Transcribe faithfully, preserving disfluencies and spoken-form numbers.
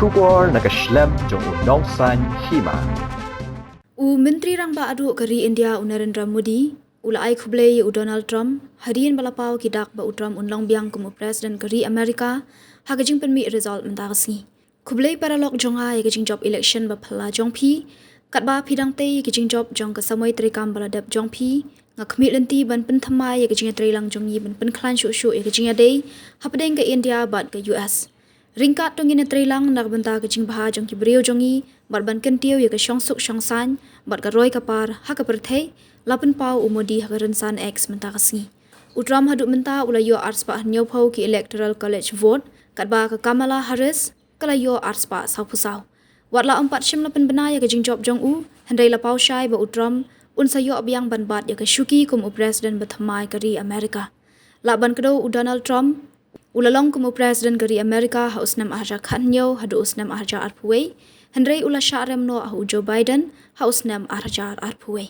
Khubor na ka shlem jong u nongsan hima. U Myntri Rangbah Duh ka ri India u Narendra Modi u la ai khublei ïa u Donald Trump hadien ba la paw ki dak ba u Trump un long biang kum u President ka ri America ha ka jingpynmih result mynta ka sngi. Khublei paralok jong nga ïa ka jingjop election ba phylla jong phi. Katba phi dang tei ïa ka jingjop jong ka samoi treikam ba la dep jong phi, nga khmih lynti ban pynthymmai ïa ka jingïatreilang jong ngi ban pynkhlaiñ shuh shuh ïa ka jingïadei hapdeng ka India bad ka U S. Ryngkat to ngin ïatreilang na ka bynta ka jingbha jong ki briew jong ngi bad ban kyntiew ïa ka shongsuk shongsaiñ bad ka roi ka par ha ka pyrthei, la pynpaw u Modi ha ka rynsan X mynta ka sngi. U Trump haduh mynta u la ïoh arspah hynñiewphew ki Electoral College vote, katba ka Kamala Harris ka la ïoh arspah sawphew saw. Wat la ym pat shym la pynbna ïa ka jingjop jong u, hynrei la paw shai ba u Trump un sa ïoh biang ban bat ïa ka shuki kum u President ba thymmai ka ri America. Lah ban kdew, u Donald Trump u la long kum u President ka ri America ha u snem ar hajar khathynñiew haduh u snem ar hajar arphew wei, hynrei u la shah rem noh ha u Joe Biden ha u snem ar hajar arphew wei.